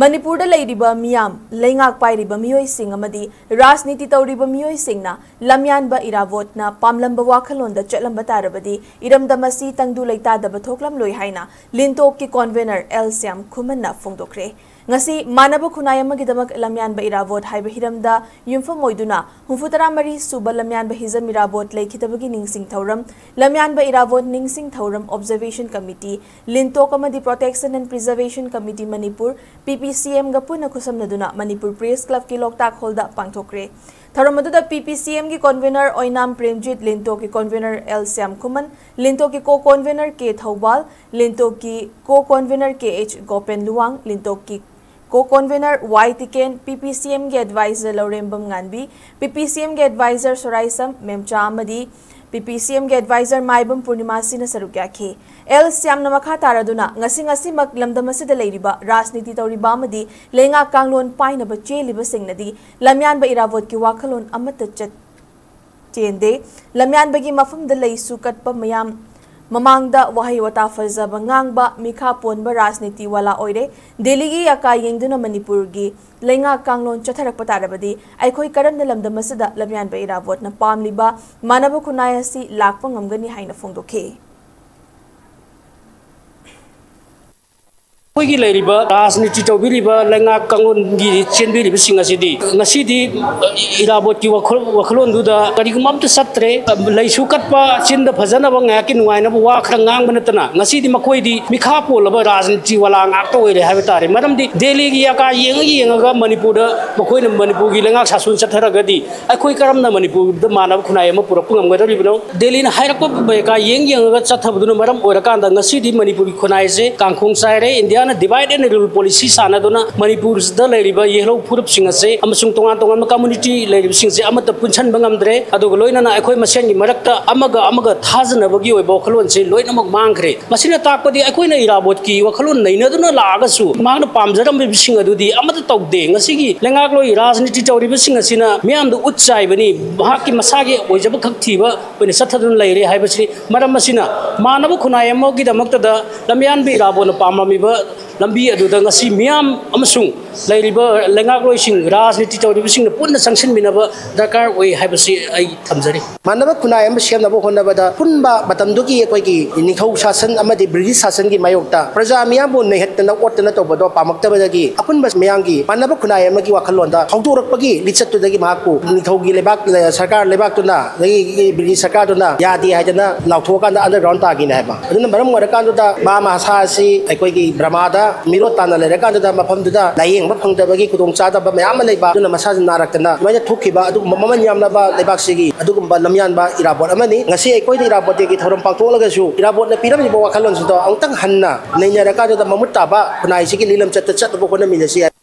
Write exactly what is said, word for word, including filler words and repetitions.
ꯃꯅꯤꯄꯨꯔꯗ ꯂꯩꯔꯤꯕ ꯃꯤꯌꯥꯝ, ꯂꯩꯉꯥꯛ ꯄꯥꯏꯔꯤꯕ ꯃꯤꯑꯣꯏꯁꯤꯡ ꯑꯃꯗꯤ ꯔꯥꯖꯅꯤꯇꯤ ꯇꯧꯔꯤꯕ ꯃꯤꯑꯣꯏꯁꯤꯡꯅ ꯂꯝꯌꯥꯟꯕ ꯏꯔꯥꯕꯣꯠꯅ ꯄꯥꯝꯂꯝꯕ ꯋꯥꯈꯜꯂꯣꯟꯗ ꯆꯠꯂꯝꯕ ꯇꯥꯔꯕꯗꯤ ꯏꯔꯝꯗꯝ ꯑꯁꯤ ꯇꯪꯗꯨ ꯂꯩꯇꯥꯗꯕ ꯊꯣꯛꯂꯝꯂꯣꯏ ꯍꯥꯏꯅ ꯂꯤꯟꯇꯣꯛꯀꯤ ꯀꯣꯟꯚꯦꯅꯔ ꯑꯦꯜ ꯁ꯭ꯌꯥꯝ ꯈꯨꯃꯟꯅ ꯐꯣꯡꯗꯣꯛꯈ꯭ꯔꯦ꯫ ꯉꯁꯤ ꯃꯥꯟꯅꯕ ꯈꯨꯟꯅꯥꯏ ꯑꯃꯒꯤꯗꯃꯛ ꯂꯝꯌꯥꯟꯕ ꯏꯔꯥꯕꯣꯠ ꯍꯥꯏꯕ ꯍꯤꯔꯝꯗ ꯌꯨꯝꯐꯝ ꯑꯣꯏꯗꯨꯅ ꯍꯨꯝꯐꯨꯇꯔꯥ ꯃꯔꯤ ꯁꯨꯕ ꯂꯝꯌꯥꯟꯕ ꯍꯤꯖꯝ ꯏꯔꯥꯕꯣꯠ ꯂꯩꯈꯤꯗꯕꯒꯤ ꯅꯤꯡꯁꯤꯡ ꯊꯧꯔꯝ, ꯂꯝꯌꯥꯟꯕ ꯏꯔꯥꯕꯣꯠ ꯅꯤꯡꯁꯤꯡ ꯊꯧꯔꯝ ꯑꯣꯕꯖꯔꯕꯦꯁꯟ ꯀꯃꯤꯇꯤ, ꯂꯤꯟꯇꯣꯛ ꯑꯃꯗꯤ ꯄ꯭ꯔꯣꯇꯦꯛꯁꯟ ꯑꯦꯟ ꯄ꯭ꯔꯤꯖꯔꯕꯦꯁꯟ ꯀꯃꯤꯇꯤ ꯃꯅꯤꯄꯨꯔ, ꯄꯤ ꯄꯤ ꯁꯤ ꯑꯦꯝꯒ ꯄꯨꯟꯅ ꯈꯨꯠꯁꯝꯅꯗꯨꯅ ꯃꯅꯤꯄꯨꯔ ꯄ꯭ꯔꯦꯁ ꯀ꯭ꯂꯕꯀꯤ ꯂꯣꯛꯇꯥꯛ ꯍꯣꯜꯗ ꯄꯥꯡꯊꯣꯛꯈ꯭ꯔꯦ꯫ ꯊꯧꯔꯝ ꯑꯗꯨꯗ ꯄꯤ ꯄꯤ ꯁꯤ ꯑꯦꯝꯒꯤ ꯀꯣꯟꯚꯦꯅꯔ ꯑꯣꯏꯅꯥꯝ ꯄ꯭ꯔꯦꯝꯖꯤꯠ, ꯂꯤꯟꯇꯣꯛꯀꯤ ꯀꯣꯟꯚꯦꯅꯔ ꯑꯦꯜ ꯁ꯭ꯌꯥꯝ ꯈꯨꯃꯟ, ꯂꯤꯟꯇꯣꯛꯀꯤ ꯀꯣ ꯀꯣꯟꯚꯦꯅꯔ ꯀꯦ ꯊꯧꯕꯥꯜ, ꯂꯤꯟꯇꯣꯛꯀꯤ ꯀꯣ ꯀꯣꯟꯚꯦꯅꯔ ꯀꯦ ꯑꯩꯆ ꯒꯣꯄꯦꯟ ꯂꯨꯋꯥꯡ, ꯂꯤꯟꯇꯣꯛꯀꯤ ꯀꯣ ꯀꯣꯟꯚꯦꯅꯔ ꯋꯥꯏ ꯇꯤꯀꯦꯟ, ꯄꯤ ꯄꯤ ꯁꯤ ꯑꯦꯝꯒꯤ ꯑꯦꯗꯚꯥꯏꯖꯔ ꯂꯧꯔꯦꯝꯕꯝ ꯉꯥꯟꯕꯤ, ꯄꯤ ꯄꯤ ꯁꯤ ꯑꯦꯝꯒꯤ ꯑꯦꯗꯚꯥꯏꯖꯔ ꯁꯣꯔꯥꯏꯁꯝ ꯃꯦꯝꯆꯥ ꯑꯃꯗꯤ ꯄꯤ ꯄꯤ ꯁꯤ ꯑꯦꯝꯒꯤ ꯑꯦꯗꯚꯥꯏꯖꯔ ꯃꯥꯏꯕꯝ ꯄꯨꯔꯅꯤꯃꯥꯁꯤꯅ ꯁꯔꯨꯛ ꯌꯥꯈꯤ꯫ ꯑꯦꯜ ꯁ꯭ꯌꯥꯝꯅ ꯃꯈꯥ ꯇꯥꯔꯗꯨꯅ ꯉꯁꯤ ꯉꯁꯤꯃꯛ ꯂꯝꯗꯝ ꯑꯁꯤꯗ ꯂꯩꯔꯤꯕ ꯔꯥꯖꯅꯤꯇꯤ ꯇꯧꯔꯤꯕ ꯑꯃꯗꯤ ꯂꯩꯉꯥꯛ ꯀꯥꯡꯂꯣꯟ ꯄꯥꯏꯅꯕ ꯆꯦꯜꯂꯤꯕꯁꯤꯡꯅꯗꯤ ꯂꯝꯌꯥꯟꯕ ꯏꯔꯥꯕꯣꯠꯀꯤ ꯋꯥꯈꯜꯂꯣꯟ ꯑꯃꯠꯇ ꯆꯠ-, ꯆꯦꯟꯗꯦ꯫ ꯂꯝꯌꯥꯟꯕꯒꯤ ꯃꯐꯝꯗ ꯂꯩꯁꯨ ꯀꯠꯄ ꯃꯌꯥꯝ ꯃꯃꯥꯡꯗ ꯋꯥꯍꯩ ꯋꯥꯇꯥ ꯐꯖꯕ ꯉꯥꯡꯕ, ꯃꯤꯈꯥ ꯄꯣꯟꯕ ꯔꯥꯖꯅꯤꯇꯤ ꯋꯥꯂꯥ ꯑꯣꯏꯔꯦ꯫ ꯗꯦꯜꯂꯤꯒꯤ ꯑꯀꯥ ꯌꯦꯡꯗꯨꯅ ꯃꯅꯤꯄꯨꯔꯒꯤ ꯂꯩꯉꯥꯛ ꯀꯥꯡꯂꯣꯟ ꯆꯠꯊꯔꯛꯄ ꯇꯥꯔꯕꯗꯤ ꯑꯩꯈꯣꯏ ꯀꯔꯝꯅ ꯂꯝꯗꯝ ꯑꯁꯤꯗ ꯂꯝꯌꯥꯟꯕ ꯏꯔꯥꯕꯣꯠꯅ ꯄꯥꯝꯂꯤꯕ ꯃꯥꯟꯅꯕ ꯈꯨꯟꯅꯥꯏ ꯑꯁꯤ ꯂꯥꯛꯄ ꯉꯝꯒꯅꯤ ꯍꯥꯏꯅ ꯐꯣꯡꯗꯣꯛꯈꯤ꯫ ꯑꯩꯈꯣꯏꯒꯤ ꯂꯩꯔꯤꯕ ꯔꯥꯖꯅꯤꯇꯤ ꯇꯧꯕꯤꯔꯤꯕ ꯂꯩꯉꯥꯛ ꯀꯥꯡꯂꯣꯟꯒꯤ ꯆꯦꯟꯕꯤꯔꯤꯕꯁꯤꯡ ꯑꯁꯤꯗꯤ ꯉꯁꯤꯗꯤ ꯏꯔꯥꯕꯣꯠꯀꯤ ꯋꯥꯈꯜ-, ꯋꯥꯈꯜꯂꯣꯟꯗꯨꯗ ꯀꯔꯤꯒꯨꯝꯕ ꯑꯝꯇ ꯆꯠꯇ꯭ꯔꯦ꯫ ꯂꯩꯁꯨ ꯀꯠꯄ, ꯆꯤꯟꯗ ꯐꯖꯅꯕ, ꯉꯥꯏꯍꯥꯛꯀꯤ ꯅꯨꯡꯉꯥꯏꯅꯕ ꯋꯥ ꯈꯔ ꯉꯥꯡꯕ ꯅꯠꯇꯅ ꯉꯁꯤꯗꯤ ꯃꯈꯣꯏꯗꯤ ꯃꯤꯈꯥ ꯄꯣꯜꯂꯕ ꯔꯥꯖꯅꯤꯇꯤ ꯋꯥꯂꯥ ꯉꯥꯛꯇ ꯑꯣꯏꯔꯦ ꯍꯥꯏꯕ ꯇꯥꯔꯦ꯫ ꯃꯔꯝꯗꯤ ꯗꯦꯜꯂꯤꯒꯤ ꯑꯀꯥ ꯌꯦꯡꯉ ꯌꯦꯡꯉꯒ ꯃꯅꯤꯄꯨꯔꯗ ꯃꯈꯣꯏꯅ ꯃꯅꯤꯄꯨꯔꯒꯤ ꯂꯩꯉꯥꯛ ꯁꯥꯁꯣꯟ ꯆꯠꯊꯔꯒꯗꯤ ꯑꯩꯈꯣꯏ ꯀꯔꯝꯅ ꯃꯅꯤꯄꯨꯔꯗ ꯃꯥꯟꯅꯕ ꯈꯨꯟꯅꯥꯏ ꯑꯃ ꯄꯨꯔꯛꯄ ꯉꯝꯒꯗꯧꯔꯤꯕꯅꯣ? ꯗꯦꯜꯂꯤꯅ ꯍꯥꯏꯔꯛꯄ ꯀꯥ ꯌꯦꯡ ꯌꯦꯡꯉꯒ ꯆꯠꯊꯕꯗꯨꯅ ꯃꯔꯝ ꯑꯣꯏꯔꯀꯥꯟꯗ ꯉꯁꯤꯗꯤ ꯃꯅꯤꯄꯨꯔꯒꯤ ꯈꯨꯟꯅꯥꯏꯁꯦ ꯀꯥꯡꯈꯣꯡ ꯆꯥꯏꯔꯦ꯫ ꯏꯟꯗꯤꯌꯥꯅ divide and rule policy ꯁꯥꯟꯅꯗꯨꯅ ꯃꯅꯤꯄꯨꯔꯁꯤꯗ ꯂꯩꯔꯤꯕ ꯌꯦꯜꯍꯧ ꯐꯨꯔꯨꯞꯁꯤꯡ ꯑꯁꯦ ꯑꯃꯁꯨꯡ ꯇꯣꯉꯥꯟ ꯇꯣꯉꯥꯟꯕ community ꯂꯩꯔꯤꯕꯁꯤꯡꯁꯦ ꯑꯃꯠꯇ ꯄꯨꯟꯁꯤꯟꯕ ꯉꯝꯗ꯭ꯔꯦ꯫ ꯑꯗꯨꯒ ꯂꯣꯏꯅꯅ ꯑꯩꯈꯣꯏ ꯃꯁꯦꯟꯒꯤ ꯃꯔꯛꯇ ꯑꯃꯒ ꯑꯃꯒ ꯊꯥꯖꯅꯕꯒꯤ ꯑꯣꯏꯕ ꯋꯥꯈꯜꯂꯣꯟꯁꯦ ꯂꯣꯏꯅꯃꯛ ꯃꯥꯡꯈ꯭ꯔꯦ꯫ ꯃꯁꯤꯅ ꯇꯥꯛꯄꯗꯤ ꯑꯩꯈꯣꯏꯅ ꯏꯔꯥꯕꯣꯠꯀꯤ ꯋꯥꯈꯜꯂꯣꯟ ꯅꯩꯅꯗꯨꯅ ꯂꯥꯛꯑꯒꯁꯨ ꯃꯍꯥꯛꯅ ꯄꯥꯝꯖꯔꯝꯕꯁꯤꯡ ꯑꯗꯨꯗꯤ ꯑꯃꯠꯇ ꯇꯧꯗꯦ꯫ ꯉꯁꯤꯒꯤ ꯂꯩꯉꯥꯛꯂꯣꯏ ꯔꯥꯖꯅꯤꯇꯤ ꯇꯧꯔꯤꯕꯁꯤꯡ ꯑꯁꯤꯅ ꯃꯤꯌꯥꯝꯗ ꯎꯠ ꯆꯥꯏꯕꯅꯤ, ꯃꯍꯥꯛꯀꯤ ꯃꯁꯥꯒꯤ ꯑꯣꯏꯖꯕ ꯈꯛ ꯊꯤꯕ ꯑꯣꯏꯅ ꯆꯠꯊꯗꯨꯅ ꯂꯩꯔꯦ ꯍꯥꯏꯕꯁꯤ꯫ ꯃꯔꯝ ꯑꯁꯤꯅ ꯃꯥꯟꯅꯕ ꯈꯨꯟꯅꯥꯏ ꯑꯃꯒꯤꯗꯃꯛꯇꯗ ꯂꯝꯌꯥꯟꯕ ꯏꯔꯥꯕꯣꯠꯅ ꯄꯥꯝꯂꯝꯃꯤꯕ ꯂꯝꯕꯤ ꯑꯗꯨꯗ ꯉꯁꯤ ꯃꯤꯌꯥꯝ ꯑꯃꯁꯨꯡ ꯂꯩꯔꯤꯕ ꯂꯩꯉꯥꯛꯂꯣꯏꯁꯤꯡ, ꯔꯥꯖꯅꯤꯇꯤ ꯇꯧꯔꯤꯕꯁꯤꯡꯅ ꯄꯨꯟꯅ ꯆꯪꯁꯤꯟꯃꯤꯟꯅꯕ ꯗꯔꯀꯥꯔ ꯑꯣꯏ ꯍꯥꯏꯕꯁꯤ ꯑꯩ ꯊꯝꯖꯔꯤ꯫ ꯃꯥꯟꯅꯕ ꯈꯨꯟꯅꯥꯏ ꯑꯃ ꯁꯦꯝꯅꯕ ꯍꯣꯠꯅꯕꯗ ꯑꯄꯨꯟꯕ ꯃꯇꯝꯗꯨꯒꯤ ꯑꯩꯈꯣꯏꯒꯤ ꯅꯤꯡꯊꯧ ꯁꯥꯁꯟ ꯑꯃꯗꯤ ꯕ꯭ꯔꯤꯇꯤꯁ ꯁꯥꯁꯟꯒꯤ ꯃꯥꯌꯣꯛꯇ ꯄ꯭ꯔꯖꯥ ꯃꯤꯌꯥꯝꯕꯨ ꯅꯩꯍꯠꯇꯅ ꯑꯣꯠꯇꯅ ꯇꯧꯕꯗꯣ ꯄꯥꯝꯃꯛꯇꯕꯗꯒꯤ ꯑꯄꯨꯟꯕ ꯃꯤꯌꯥꯝꯒꯤ ꯃꯥꯟꯅꯕ ꯈꯨꯟꯅꯥꯏ ꯑꯃꯒꯤ ꯋꯥꯈꯜꯂꯣꯟꯗ ꯍꯧꯗꯣꯔꯛꯄꯒꯤ ꯂꯤꯆꯠꯇꯨꯗꯒꯤ ꯃꯍꯥꯛꯄꯨ ꯅꯤꯡꯊꯧꯒꯤ ꯂꯩꯕꯥꯛ, ꯁꯔꯀꯥꯔ ꯂꯩꯕꯥꯛꯇꯨꯅ, ꯑꯗꯒꯤ ꯕ꯭ꯔꯤꯇꯤꯁ ꯁꯔꯀꯥꯔꯗꯨꯅ ꯌꯥꯗꯦ ꯍꯥꯏꯗꯅ ꯂꯥꯎꯊꯣꯛꯑꯀꯥꯟꯗ underground ꯇꯥꯈꯤꯅꯦ ꯍꯥꯏꯕ꯫ ꯑꯗꯨꯅ ꯃꯔꯝ ꯑꯣꯏꯔꯀꯥꯟꯗꯨꯗ ꯃꯥ ꯃꯁꯥ ꯑꯁꯤ ꯑꯩꯈꯣꯏꯒꯤ ꯕ꯭ꯔꯃꯥꯗ ꯃꯤꯔꯣꯠ ꯇꯥꯅ ꯂꯩꯔꯀꯥꯟꯗꯨꯗ ꯃꯐꯝꯗꯨꯗ ꯂꯥꯌꯦꯡꯕ ꯐꯪꯗꯕꯒꯤ ꯈꯨꯗꯣꯡꯆꯥꯗꯕ ꯃꯌꯥꯝ ꯑꯃ ꯂꯩꯕ, ꯑꯗꯨꯅ ꯃꯁꯥꯁꯤ ꯅꯥꯔꯛꯇꯅ ꯑꯗꯨꯃꯥꯏꯅ ꯊꯣꯛꯈꯤꯕ ꯑꯗꯨꯒꯨꯝꯕ ꯃꯃꯜ ꯌꯥꯝꯂꯕ ꯂꯩꯕꯥꯛꯁꯤꯒꯤ ꯑꯗꯨꯒꯨꯝꯕ ꯂꯝꯌꯥꯟꯕ ꯏꯔꯥꯕꯣꯠ ꯑꯃꯅꯤ꯫ ꯉꯁꯤ ꯑꯩꯈꯣꯏꯅ ꯏꯔꯥꯕꯣꯠ ꯗꯦꯒꯤ ꯊꯧꯔꯝ ꯄꯥꯡꯊꯣꯛꯂꯒꯁꯨ ꯏꯔꯥꯕꯣꯠꯅ ꯄꯤꯔꯝꯂꯤꯕ ꯋꯥꯈꯜꯂꯣꯟꯁꯤꯗ ꯑꯃꯨꯛꯇꯪ ꯍꯟꯅ ꯅꯩꯅꯔꯀꯥꯟꯗꯨꯗ ꯃꯃꯨꯠ ꯇꯥꯕ ꯈꯨꯟꯅꯥꯏꯁꯤꯒꯤ ꯂꯤꯂꯝꯆꯠꯇ ꯆꯠꯅꯕ ꯍꯣꯠꯅꯃꯤꯟꯅꯁꯤ ꯍꯥꯏ꯫